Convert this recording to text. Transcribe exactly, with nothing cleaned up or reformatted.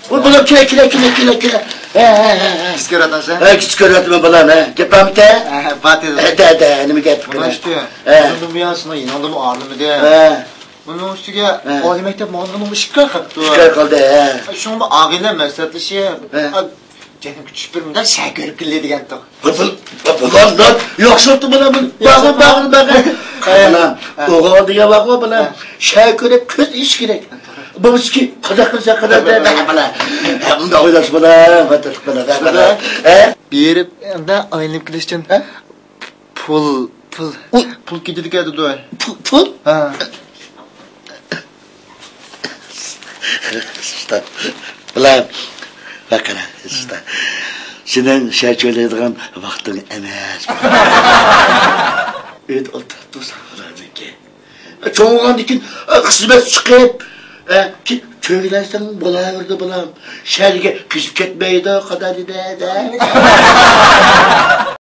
بۇ، بۇلار كېلە، كېلە، كېلە، كېلە، كېلە. ھە، ھە، ھە، ھە. كىچىك كۆرۈۋاتىمەن، بالام، ھە. گەپ بارمىكەن؟ ھە، ھە، بار دېدى. ھە، دە، دە، نېمە گەپ؟ مانا شۇ. ھە. ئۇنىڭدىن بۇيان سېنىڭ يېنىڭدىمۇ ئارىلىمىدى. ھە. ئۇنىڭ ئۈستىگە ھە. ئالىي مەكتەپ ماڭىدىغىنىمۇ ئىككى ئاي قاپتۇ. ئىككى ئاي قالدى، ھە. شۇڭا بۇ ئاغىنىلەر مەسلىھەتلىشىپ، ھە. جېنىمگە چۈشۈپ بىر مۇنداق شەھەر كۆرۈپ كېلەي دېگەنتۇق. بۇ، بۇ، بۇ، بۇلار، بۇلار ياخشى بولۇپتۇ، بۇلار، بۇ، باغىر، باغىر، باغىر. ھە. بالا، ھە. ئوغۇل دېگەن بار، بالا. ھە. شەھەر كۆرۈپ كۆز ئېچىش كېرەك. بولمىسىكى، قانداق قىلسا، قانداق دەيمەن، بالا. ھە، ئۇنداق ئويلاش، بالا، بالا، بالا. ھە؟ بېرىپ، ئەمدى ئايلىنىپ كېلىشتىن ھە؟ پۇل، پۇل. ئۇي. پۇل كېتىدىكەن دېدى. پۇل، پۇل؟ ھە. ئۇستا، بالا، بەقەرە، ئۇستا. سېنىڭ شەھەر چۆلەيدىغان ۋاقتىڭ ئەمەس. ئۆيدە ئولتۇرۇپ تۇرساڭ بولىدىكەن. چوڭ بولغاندىن كېيىن، ئە، خىزمەت چىقىپ، ئە، كېيىن چۆگىلەنسەڭ بولاۋېرىدۇ، بالام. شەھەرگە قېچىپ كەتمەيدۇ، قادا دېدى، دە.